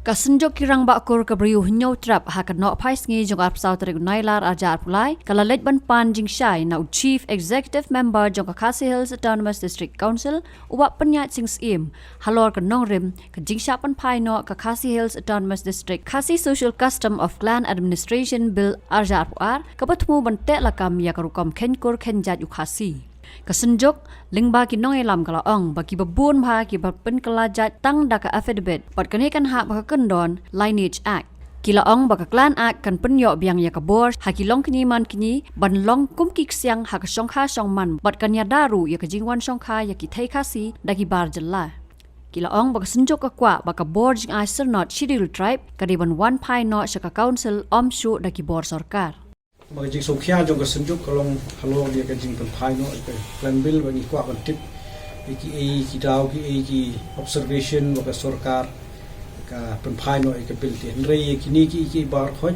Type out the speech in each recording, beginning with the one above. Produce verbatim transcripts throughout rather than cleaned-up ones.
Ka Synjuk ki Rangbah Kur ka Bri u Hynñiewtrep ha ka Nohphaisngi jong ka arphew saw tarik u Nailar arhajar arphew lai ka la leit ban pan jingshai na u Chief Executive Member jong ka Khasi Hills Autonomous District Council u Bah Pynïaid Sing Syiem halor ka nongrim ka jingshah pynphai noh ka Khasi Hills Autonomous District Khasi Social Custom of Clan Administration Bill arhajar arphew ar kaba thmu ban tehlakam ïa ka rukom kheiñ kur kheiñ jait u Khasi. Ka Synjuk lyngba ki nongïalam ka la ong ba kiba bun bha kiba pynkylla jait tang da ka affidavit bad kane kan hap ba ka kyndon Lineage Act. Ki la ong ba ka Clan Act kan pynïoh biang ïa ka bor ha ki longkñi mankñi ban long kum ki ksiang ha ka shongkha shongman bad kan ïada ruh ïa ka jingwan shongkha ïa ki thei Khasi da ki bar jylla. Ki la ong ba ka Synjuk ka kwah ba ka bor jingai syrnod Scheduled Tribe ka dei ban wan phai noh sha ka Council ym shuh da ki bor sorkar. Ba ka jingsngewkhia jong ka Synjuk ka long halor ïa ka jingpynphai noh ïa ka Clan Bill ba ngi kwah ban tip ïa kiei ki daw kiei ki observation ba ka sorkar ka pynphai noh ïa ka bill te. Hynrei ïa kine kiei kiei baroh khoit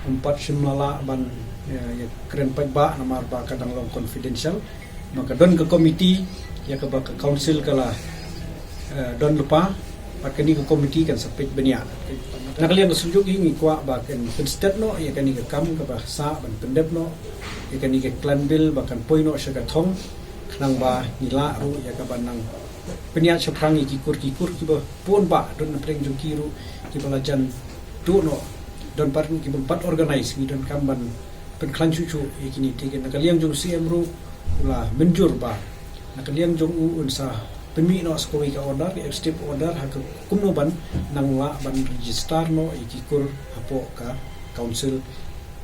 ym pat shym la lah ban ïa kren paidbah namar ba ka dang long confidential. Ba ka don ka committee ïa kaba ka Council ka la eh, don lypa, bad kane ka committee kan sa peit bniah. Na ka liang ka Synjuk hi ngi kwah ba kan pynstet noh ïa kane ka kam kaba sah ban pyndep noh ïa kane ka Clan Bill ba kan poi noh sha ka thong, khnang ba ngi lah ruh ïa kaba nang pynïaid shaphrang ïa ki kur ki kur kiba bun bah don na pdeng jong ki ruh kiba la jan duh noh, don pat ruh kiba ym pat organise, ngi donkam ban pynkhlaiñ shuh shuh ïa kine. Te na ka liang jong u C M ruh u la mynjur ba na ka liang jong u un sa pynmih noh sa kawei ka order, ka executive order, ha ka kumno ban nang lah ban register noh ïa ki kur hapoh ka Council,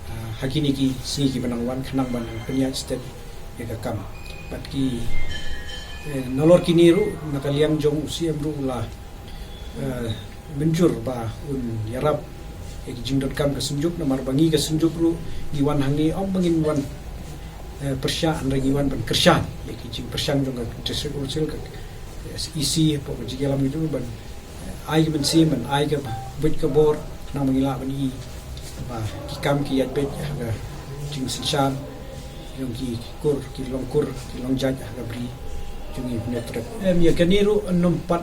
ah, ha kine ki sngi kiba nang wan khnang ban nang pynïaid stet ïa ka kam. Bad ki, eh, nalor kine ruh na ka liang jong u C M ruh u la eh, mynjur ba un ïarap ïa ki jingdonkam ka Synjuk namar ba ngi ka Synjuk ruh ngi wan hangne ym ba ngin wan, eh, pyrshah, hynrei ngi wan ban kyrshan ïa ki jingpyrshang jong ka District Council, ka E C, hapoh ka jingïalam ka jong ban, eh, ai ka mynsiem, ban ai ka buit ka bor khnang ba ngi lah ban ïohi ba ki kam ki ïaid beit ha ka jingsynshar jong ki kur, ki long kur, ki long jait ha ka bri jong ngi Hynñiewtrep. Em, ïa kane ruh ym pat,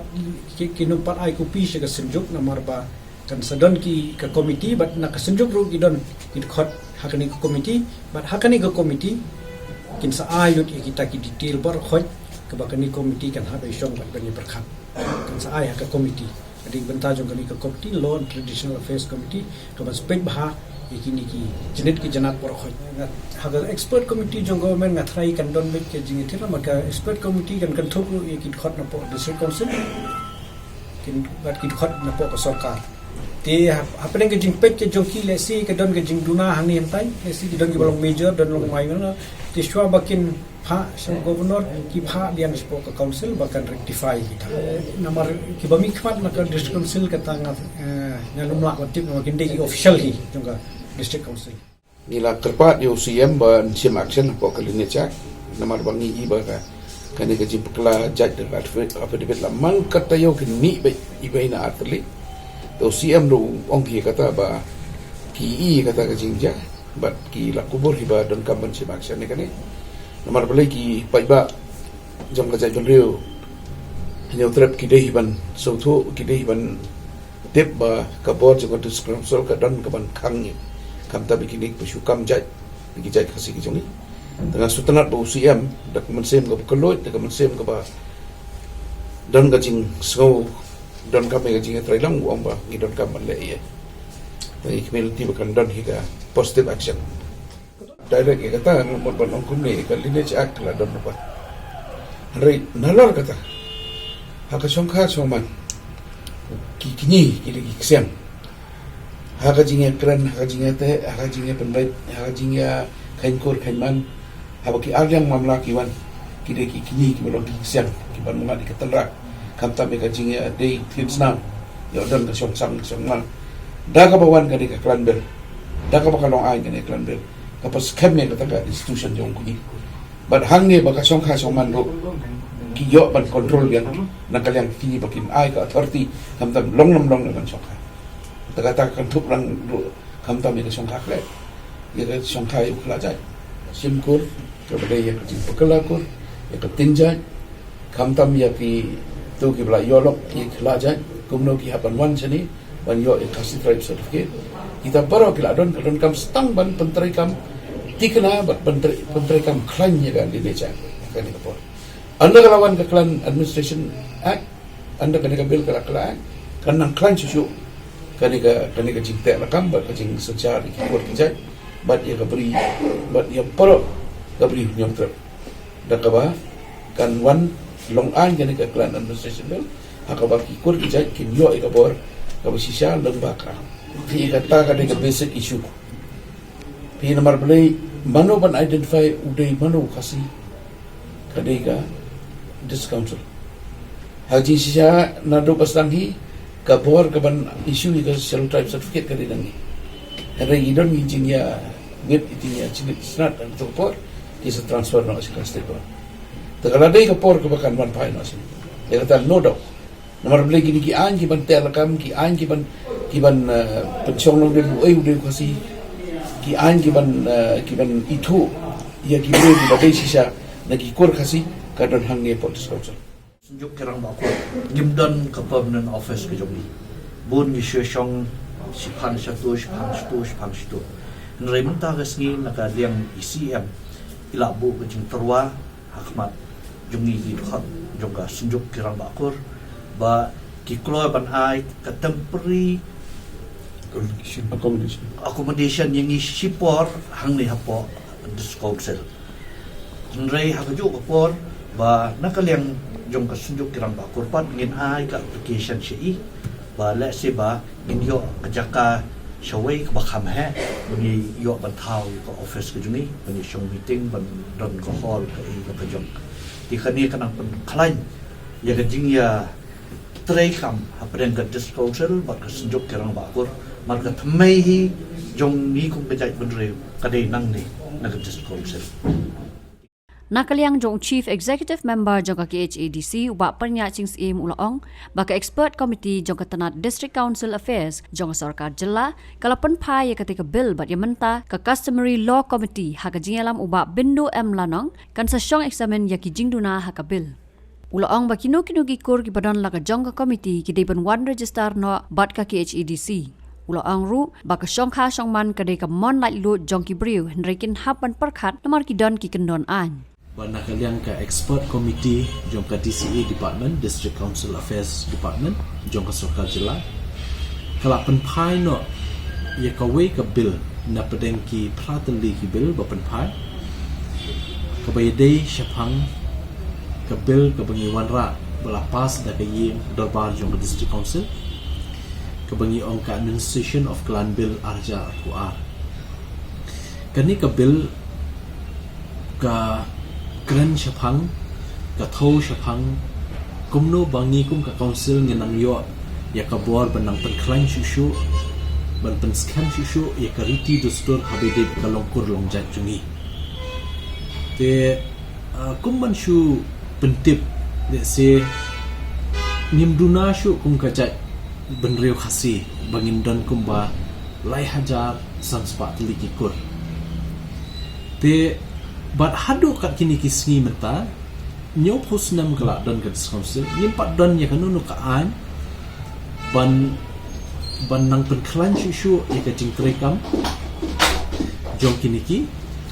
ki, kim pat ai copy sha ka Synjuk namar ba kan sa don ki ka committee, bad na ka Synjuk ruh ki don ki dkhot ha kane ka committee, bad ha kane ka committee kin sa ai lut ïa kita ki detail baroh khoit kaba kane committee kan hap ban shong bad ban ïa pyrkhat. Kan sa ai ha ka committee. Ka dei bynta jong kane ka committee, Law and Traditional Affairs Committee, kaban sa peit bha ïa kine ki jingit ki jingat baroh khoit. Nga, ha ka expert committee jong government nga tharai kan don beit ka jingïatynnad, namar ka expert committee kan kynthup ruh ïa ki dkhot napoh District Council, kin, bad ki dkhot napoh ka sorkar. Te ha, hapdeng ka jingpeit ka jong ki, lehse ka don ka jingduna hangne hangtai, lehse ki don kiba long major, don long minor. Te shuwa ba kin phah sha u Governor, ki phah biang shapoh ka Council ba kan rectify kita. Namar kiba mihkhmat na ka District Council kata nga, eh, ngam lah ban tip namar kin dei ki official hi jong ka District Council. Ngi la kyrpad ïa u C M ban shim action hapoh ka Lineage Act namar ba ngi i ba ka, kane ka jingpynkhlaiñ jait da ka affidavit la man ka taïew kin mih beit iba ina artylli. Te u C M ruh u ong hi kata ba ki i kata ka jingjia. Bad ki la kubur hi ba donkam ban shim action ïa kane. Namar balei ki paidbah jong ka jaitbynriew Hynñiewtrep ki dei hi ban sngewthuh, ki dei hi ban tip ba ka bor jong ka District Council ka don kaban khang ïa, khamtam ïa kine kiba shu kam jait, ki jait Khasi ki jong ngi. Te nga sngewtynnad ba u C M da ka mynsiem kaba kylluid, da ka mynsiem kaba don ka jingsngew, donkam ïa ka jingïatreilang, u ong ba ngi donkam ban leh ïa. Te ngi khmih lynti ba kan don hi ka positive action. Direct ïa kata nga mut ban ong kumne, ka Lineage Act la don lypa. Hynrei nalor kata, ha ka shongkha shongman, ki kñi ki dei ki ksiang. Ha ka jingïakren, ha ka jingïateh, ha ka jingïapynbeit, ha ka jingïakheiñ kur kheiñ man, haba ki arliang mamla ki wan, ki dei ki kñi kiba long ki ksiang kiban mad ïa ka tynrai. Khamtam ïa ka jingïadei thied snam, ïoh don ka shongsang shongman. Da kaba wan kane ka Clan Bill, da kaba ka long aiñ kane ka Clan Bill, ka pynskhem ïa kata ka institution jong u kñi. Bad hangne ba ka shongkha shongman ruh ki ïoh ban control biang na ka liang ki kñi ba kin ai ka authority, khamtam long nym long na ka shongkha. Te kata ka kynthup lang ruh khamtam ïa ka shongkha khleh, ïa ka shongkha ïa u khlajait. Shim kur, kaba dei ïa ka jingpynkhlaiñ kur, ïa ka tin jait, khamtam ïa kito kiba la ïoh lok ïa ki khlajait, kumno ki hap ban wan shane, ban ïoh ïa ka Khasi Tribe Certificate. Kita baroh ki la don, ka donkam stang ban pyntreikam thikna bad pyntrei, pyntreikam khlaiñ ïa ka lineage ha kane ka por. Ynda ka la wan ka Clan Administration Act, ynda kane ka bill ka la kylla, kan nang khlaiñ shuh shuh kane ka, kane ka jingteh lakam bad ka jingsynshar ïa ki kur ki jait bad ïa ka bri, bad ïa baroh ka bri Hynñiewtrep. Da kaba kan wan long aiñ kane ka Clan Administration Bill, ha kaba ki kur ki jait kin ïoh ïa ka bor kaba shisha lyngba ka. Phi, kata ka dei ka basic issue. Phi, namar balei, mano ban identify u dei mano u Khasi? Ka dei ka District Council. Ha jingshisha naduh ba sdang hi ka bor kaban issue ïa ka Scheduled Tribe Certificate ka dei nangne. Hynrei ngi don ngi jingïa ngeit, ïa jingïa jingïasynei ha kato ka por, ki sa transfer noh sha ka State Board. Te ka la dei ka por kaba kan wan phai noh sha. Ïa kata no doubt. Namar balei, kine ki aiñ kiban teh lakam, ki aiñ kiban, kiban, eh, pynshong long dei u ei u dei u Khasi, ki aiñ kiban, eh, kiban ithuh ïa ki briew kiba dei shisha na ki kur Khasi, ka don hangne hapoh District Council. Synjuk ki Rangbah Kur, ngim don ka permanent office ka jong ngi. Bun ngi shu shong shiphang shato, shiphang shato, shiphang shato. Hynrei mynta ka sngi na ka liang i C M i la buh ka jingtyrwa ha khmat jong ngi ki dkhot jong ka Synjuk ki Rangbah Kur ba ki kloi ban ai ka temporary accommodation, accommodation ïa ngi shipor hangne hapoh District Council. Hynrei ha kajuh ka por ba na ka liang jong ka Synjuk ki Rangbah Kur pat ngin ai ka application sha i ba lehse ba ngin ïoh ka jaka shawei kaba kham heh ba ngi ïoh ban thaw ïa ka office ka jong ngi, ban ïa shong meeting, ban don ka hall kaei kaba jong. Te kane ka nang pynkhlaiñ ïa ka jingïatreikam hapdeng ka District Council bad ka Synjuk ki Rangbah Kur, namar ka thymmei hi jong ngi kum ka jaitbynriew ka dei nangne na ka District Council. Na ka liang jong u Chief Executive Member jong ka K H A D C, u Bah Pynïaid Sing Syiem, u la ong ba ka Expert Committee jong ka tnat District Council Affairs jong ka sorkar jylla ka la pynphai ïa katei ka bill bad ïa mynta ka Customary Law Committee ha ka jingïalam u Bah Bindu M Lanong kan sa shong eksamin ïa ki jingduna ha ka bill. U la ong ba kino kino ki kur kiba don la ka jong ka committee ki dei ban wan register noh bad ka K H A D C. U la ong ruh ba ka shongkha shongman ka dei ka mon laitluid jong ki briew, hynrei kin hap ban pyrkhat namar ki don ki kyndon aiñ. Ba na ka liang ka Expert Committee jong ka D C A Department, District Council Affairs Department jong ka sorkar jylla, ka la pynphai noh ïa kawei ka bill na pdeng ki phra tylli ki bill ba pynphai, kaba ïadei shaphang ka bill kaba ngi wanrah ba la pass da ka ïing dorbar jong ka District Council, kaba ngi ong ka Administration of Clan Bill ar hajar arphew ar. Kane ka bill ka kren shaphang, ka thew shaphang kumno ba ngi kum ka council ngin nang ïoh ïa ka bor ban nang pynkhlaiñ shuh shuh, ban pynskhem shuh shuh ïa ka riti dustur haba ïadei bad ka long kur long jait jong ngi. Te, ah, kum ban shu pyntip, lehse ngim duna shuh kum ka jaitbynriew Khasi ba ngin don kumba lai hajar san spah tylli ki kur. Te bad haduh kat kine ki sngi mynta, hynñiewphew snem ka la don ka District Council, ngim pat don ïa kano kano ka aiñ ban, ban nang pynkhlaiñ shuh shuh ïa ka jingtreikam jong kine ki,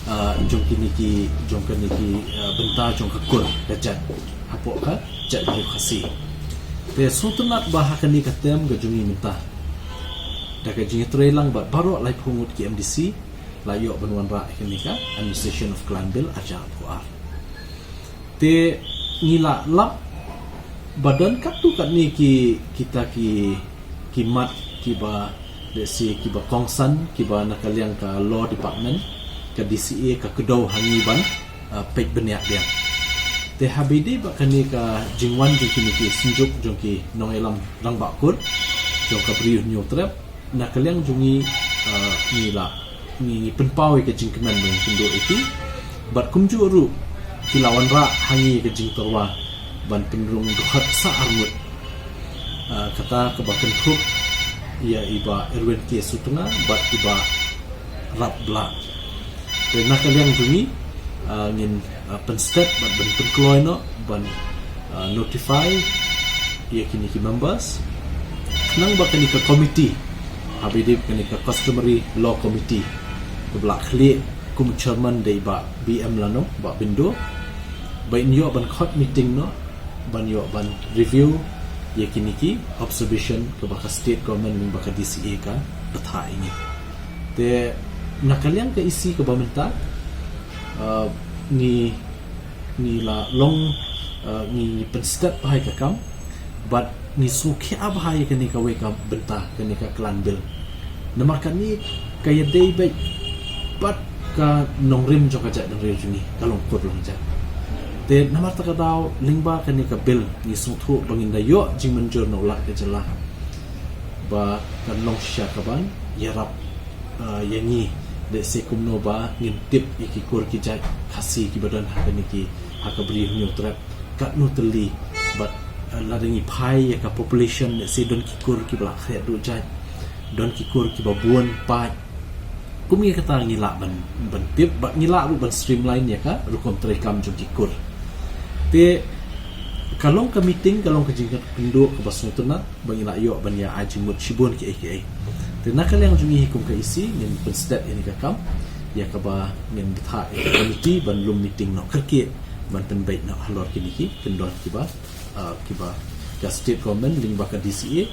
ah, jong kine ki, jong kine ki, ah, bynta jong ka kur ka jait hapoh ka jaitbynriew Khasi. Te sngewtynnat ba ha kane ka term ka jong ngi mynta, da ka jingïatreilang bad baroh laiphew ngut ki M D C, la ïoh ban wanrah ïa kane ka Administration of Clan Bill ar hajar arphew ar. Te ngi la lap ba don katto katne ki, kita ki, ki mat kiba, lehse kiba kongsan, kiba na ka liang ka Law Department, ka D C A ka kdew ha ngi ban, ah, peit bniah biang. Te haba ïadei bad kane ka jingwan jong kine ki synjuk jong ki nongïalam rangbah kur jong ka Bri u Hynñiewtrep, na ka liang jong ngi, ah, ngi la, ngi, ngi pynpaw ïa ka jingkmen ba ngin kynduh ïa ki. Bad kumjuh ruh ki la wanrah ha ngi ïa ka jingtyrwa ban pynrung dkhot sha ar ngut. Ah, kata kaba kynthup ïa i Bah Erwin K Sutnga bad i Bah Rapblah. Te na ka liang jong ngi, ah, ngin, ah, pynstet bad ban pynkloi noh ban, ah, notify ïa kine ki members. Nang ba kane ka committee, haba ïadei kane ka customary law committee, kaba la khlieh kum chairman da i Bah B M Lanong, Bah Bindo, ba in ïoh ban khot meeting noh, ban ïoh ban review ïa kine ki observation kaba ka state government lyngba ka D C A ka bthah ïa ngi. Te na ka liang ka E C kaba mynta, uh, ngi ngi la long, uh, ngi pynstet bha ïa ka kam, bad ngi sngewkhia bha ïa kane kawei ka bynta, kane ka clan bill. Namar kane ka ïadei beit bad ka nongrim jong ka jaitbynriew jong ngi, ka long kur long jait. Te namar kata ka daw lyngba kane ka bill ngi sngewthuh ba ngin da ïoh jingmynjur na u Lat ka jylla, ba kan long shisha kaban ïarap, uh, ïa ngi, lehse kumno ba ngin tip ïa ki kur ki jait Khasi kiba don ha kane ki, ha ka Bri Hynñiewtrep, katno tylli, bad, uh, lada ngi phai ïa ka population, lehse don ki kur kiba la khreh duh jait, don ki kur kiba bun paid. Kum ïa kata ngi lah ban, ban tip, bad ngi lah ruh ban streamline ïa ka rukom treikam jong ki kur. Te ka long ka meeting, ka long ka jingkynduh kaba sngewtynnat, ba ngi lah ïoh ban ïa ai jingmut shibun kiei kiei. Te na ka liang jong ngi hi kum ka E C, ngin pynstet ïa kane ka kam, ïa kaba ngin bthah ïa ka committee ban lum meeting noh kyrkieh, ban pynbeit noh halor kine ki kyndon kiba, uh, kiba ka state government lyngba ka D C A,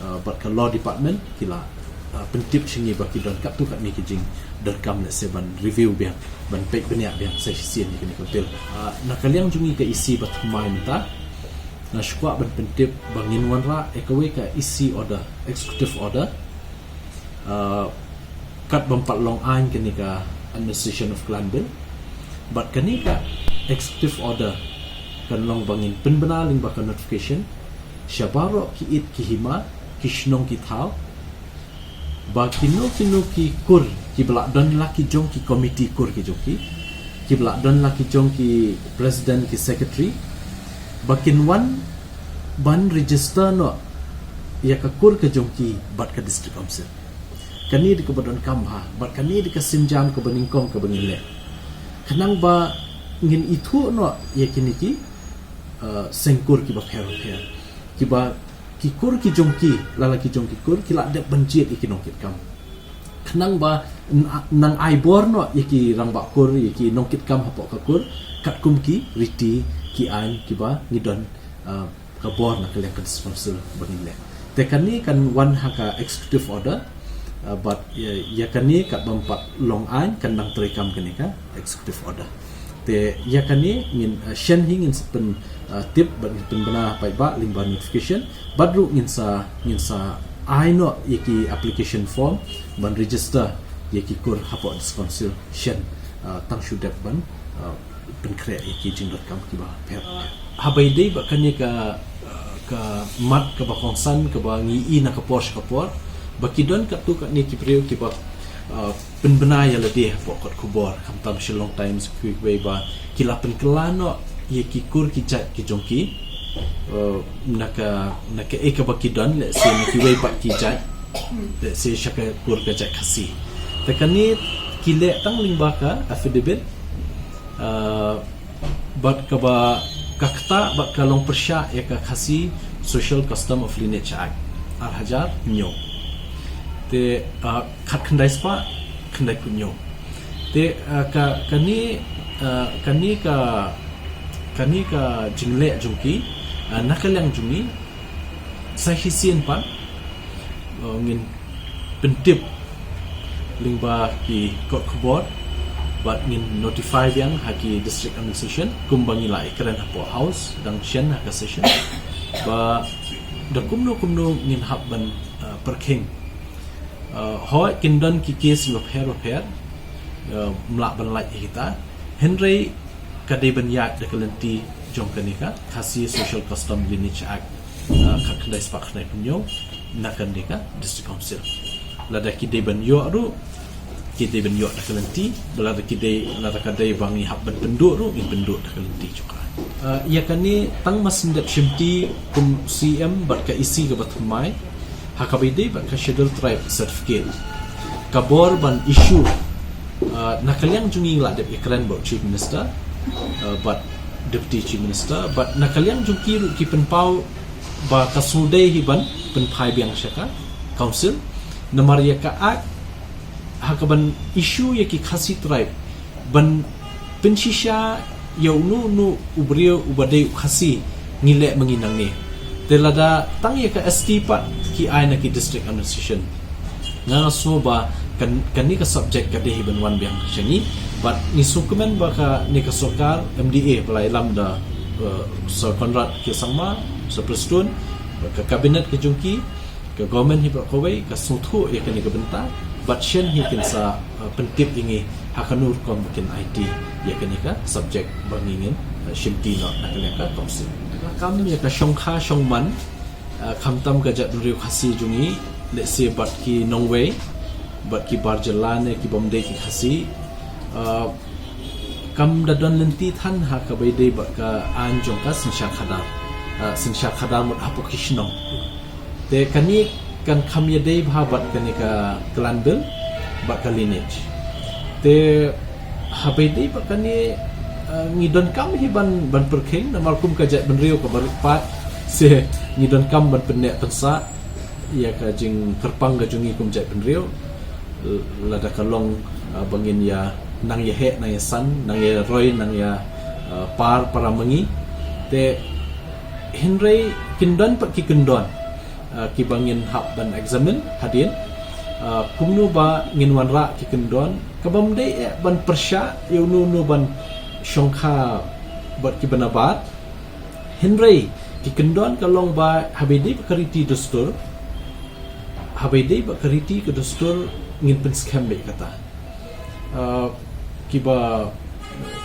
uh, bad ka law department ki la, uh, pyntip sha ngi ba ki don katto katne ki jingdonkam, lehse ban review biang, ban peit bniah biang sa shisien ïa kane ka bill. Uh, na ka liang jong ngi ka E C ba thymmai mynta, nga sngewkwah ban pyntip ba ngin wanrah ïa kawei ka E C order, executive order, uh, kat bym pat long aiñ kane ka Administration of Clan Bill. Bad kane ka executive order kan long ba ngin pynbna lyngba ka notification sha baroh ki it ki hima, ki shnong ki thaw, ba kino kino ki kur kiba la don la ki jong ki committee kur ki jong ki, kiba la don la ki jong ki president ki secretary, ba kin wan ban register noh ïa ka kur ka jong ki bad ka district council. Kane dei kaba donkam bha, bad kane dei ka sienjam kaba nyngkong kaba ngin leh, khnang ba ngin ithuh noh ïa kine ki, uh, seng kur kiba pher pher, kiba ki kur ki jong ki, la la ki jong ki kur ki la dep ban jied ïa ki nongkitkam, khnang ba n-, nang ai bor noh ïa ki rangbah kur, ïa ki nongkitkam hapoh ka kur, katkum ki riti ki aiñ kiba ngi don, uh, ka bor na ka liang ka district council ba ngin leh. Te kane kan wan ha ka executive order, uh, bad ïa, ïa kane kat bym pat long aiñ kan nang treikam kane ka executive order. Te ïa kane ngin, uh, shen hi ngin sa pyn, uh, tip bad ngin pynbna paidbah lyngba notification, bad ruh ngin sa, ngin sa ai noh ïa ki application form ban register ïa ki kur hapoh district council shen, uh, tang shu dep ban, uh, pynkhreh ïa ki jingdonkam kiba pher. Haba ïadei bad kane ka, uh, ka mat kaba kongsan kaba ngi i na ka por sha ka por, ba ki don katto katne ki briew kiba, uh, pynbna ïa lade hapoh kot khubor, khamtam Shillong Times, kiwei kiwei, ba ki la pynkylla noh ïa ki kur ki jait ki jong ki, uh, na ka, na kaei kaba ki don, lehse na kiwei pat ki jait, lehse sha ka kur ka jait Khasi. Te kane ki leh tang lyngba ka affidavit, uh, bad kaba ka ktah bad ka long pyrshah ïa ka Khasi Social Custom of Lineage Act ar hajar hynñiew. Te, uh, khatkhyndai spah khyndaiphew hynñiew. Te, uh, ka, kane, uh, kane ka, kane ka jingleh jong ki, uh, na ka liang jong ngi, sa shisien pat, uh, ngin pyntip lyngba ki kot khubor, bad ngin notify biang ha ki district administration, kumba ngi la ïakren hapoh House, dang shen ha ka session, ba da kumno kumno ngin hap ban, uh, pyrkhing. Uh, hooid kin don ki case bapher bapher, uh, ym lah ban lait ïa kita, hynrei ka dei ban ïaid da ka lynti jong kane ka Khasi Social Custom Lineage Act, uh, khatkhyndai spah khyndaiphew hynñiew, na kane ka District Council. Lada ki dei ban ïoh ruh, ki dei ban ïoh da ka lynti, ba lada ki dei, lada ka dei ba ngi hap ban pynduh ruh, ngin pynduh da ka lynti jong ka. Uh, ïa kane tang ma shen dep shimti kum C M bad ka E C kaba thymmai, ha kaba ïadei bad ka Scheduled Tribe certificate, ka bor ban issue, uh, na ka liang jong ngi la dep ïakren bad Chief Minister, uh, bad Deputy Chief Minister, bad na ka liang jong ki ruh ki pynpaw Ba ka sngewdei hi ban pynphai biang sha ka council. Namar ïa ka act ha ka ban issue ïa ki Khasi tribe ban pynshisha ïa uno uno u briew uba dei u Khasi ngi leh ma ngi nangne. Te lada tang ïa ka S T pat ki ai na ki district administration. Nga nga sngew ba kan, kane ka subject ka dei hi ban wan biang sha ngi. Bad ngi sngewkmen ba kane ka sorkar M D A ba la ïalam da, eh, Sir Conrad K Sangma, Sir Prestone, ka cabinet ka jong ki, ka government hi baroh kawei ka sngewthuh ïa kane ka bynta. Bad shen hi kin sa, eh, pyntip ïa ngi ha kano rukom ba kin aiti ïa kane ka subject ba ngi ngin, eh, shimti noh na ka liang ka council. Kam ïa ka shongkha shongman, eh, khamtam ka jaitbynriew Khasi jong ngi, lehse bad ki nongwei, bad ki bar jylla ne ki bym dei ki Khasi, eh, kam da don lynti than ha kaba ïadei bad ka aiñ jong ka synshar khadar, eh, synshar khadar mut hapoh ki shnong. Te kane kan kham ïadei bha bad kane ka clan bill bad ka lineage. Te haba ïadei bad kane, eh, ngi donkam hi ban, ban pyrkhing namar kum ka jaitbynriew kaba rit paid, se ngi donkam ban pynneh pynsah ïa ka jingkyrpang ka jong ngi kum jaitbynriew. Lada ka long, eh, ba ngin ïa nang ïa heh, nang ïa san, nang ïa roi, nang ïa, eh, par para ma ngi. Te hynrei kin don pat ki kyndon, eh, kiba ngin hap ban examine hadien, eh, kumno ba ngin wanrah ki kyndon ka bym dei eh ban pyrshah ïa uno uno ban shongkha bad kiba nabar. Hynrei ki kyndon ka long ba haba ïadei bad ka riti dustur, haba ïadei bad ka riti ka dustur ngin pynskhem beit kata. Uh, kiba,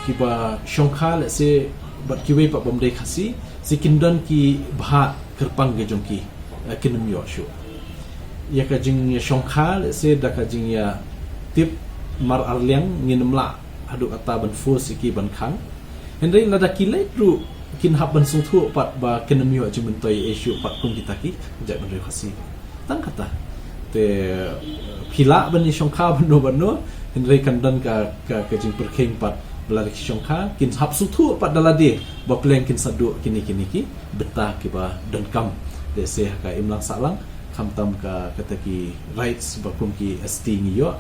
kiba shongkha, lehse, bad kiwei pat bym dei Khasi, se kin don ki bhah kyrpang ka jong ki, uh, kin ym ïoh shuh. Ïa ka jingïashongkha, lehse, da ka jingïatip mar ar liang, ngin ym lah haduh katta ban force ïa ki ban khang. Hynrei lada ki leit ruh kin hap ban sngewthuh pat ba kin ym ïoh jingmyntoi ei shuh pat kum kita ki jaitbynriew Khasi. Tang kata. Te phi lah ban ïashongkha bad no bad no, hynrei kan don ka, ka, ka jingpyrkhing pat ba lada ki shongkha kin hap sngewthuh pat da lade ba pleng kin sa duh kine, kine ki bynta kiba donkam. Lehse ha ka imlang sahlang, khamtam ka, kata ki rights ba kum ki S T ngi ïoh.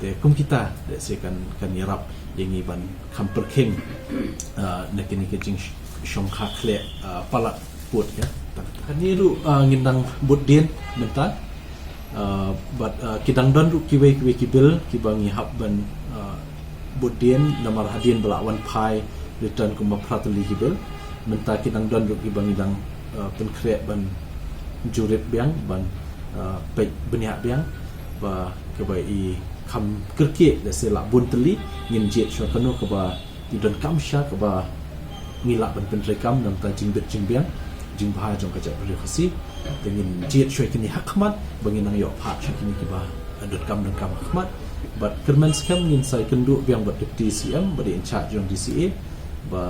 Te kum kita, lehse kan, kan ïarap ïa ngi ban kham pyrkhing, ah, na kine ki jingshongkha khleh, ah, palat pud, ïa. Tang kane ruh, ah, ngin dang bud dien mynta. Ah, bad, ah, ki dang don ruh kiwei kiwei ki bill kiba ngi hap ban, ah, bud dien namar hadien ba la wan phai return kumba phra tylli ki bill. Mynta ki dang don ruh kiba ngi dang, ah, pynkhreh ban jurip biang, ban, ah, peit bniah biang ba kaba i kham kyrkieh, lehse lah bun tylli, ngin jied shuwa kano kaba i donkam sha kaba ngi lah ban pyntreikam na ka bynta jingbit jingbiang jingbha jong ka jaitbynriew Khasi. Te ngin jied shuwa kine ha khmat ba ngin nang ïoh phah sha kine kiba donkam donkam ha khmat. Bad kyrmen skhem ngin sa ïakynduh biang bad Deputy C M bad i in charge jong D C A ba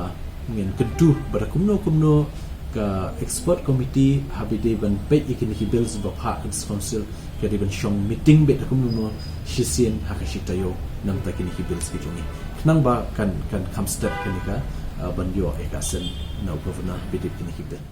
ngin kyntu ba da kumno kumno ka expert committee haba dei ban peit ïa kine ki bills ba phah ka District Council ka dei ban shong meeting beit da kumno kumno shisien ha ka shi taïew na ka bynta kine ki bills ki jong ngi. Khnang ba kan, kan kham step kane ka, ah, ban ïoh ïa ka assent na u Governor haba dei kine ki bill.